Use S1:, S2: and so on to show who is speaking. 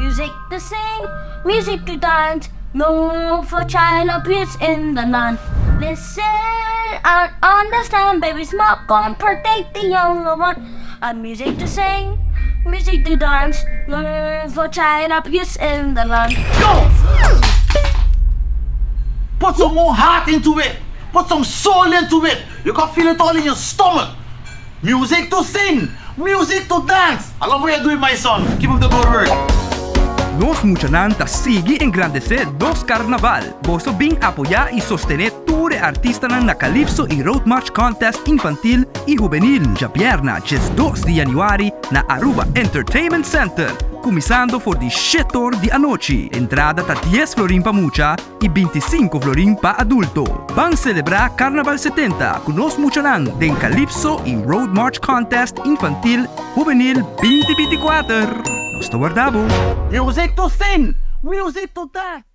S1: Music to sing, music to dance, no for child abuse in the land. Listen and understand, baby smoke on, protect the younger one. A music to sing, music to dance, no for child abuse in the land.
S2: Go! Put some more heart into it. Put some soul into it. You can feel it all in your stomach. Music to sing, music to dance. I love what you're doing, my son. Keep up the good work.
S3: Nos muchanan ta sigui engrandesé nos karnaval. Boso bin apoyá i sostené tur e artistanan na Calypso i Road March Contest Infantil i Hubenil djabièrna 12 di yanüari na Aruba Entertainment Center, kuminsando for di 7 or di anochi. Entrada ta 10 florin pa mucha i 25 florin pa adulto. Ban selebrá Karnaval 70 ku nos muchanan den Calypso i Road March Contest Infantil Hubenil 2024. Nos ta warda bo.
S2: Music to sing, music to dance.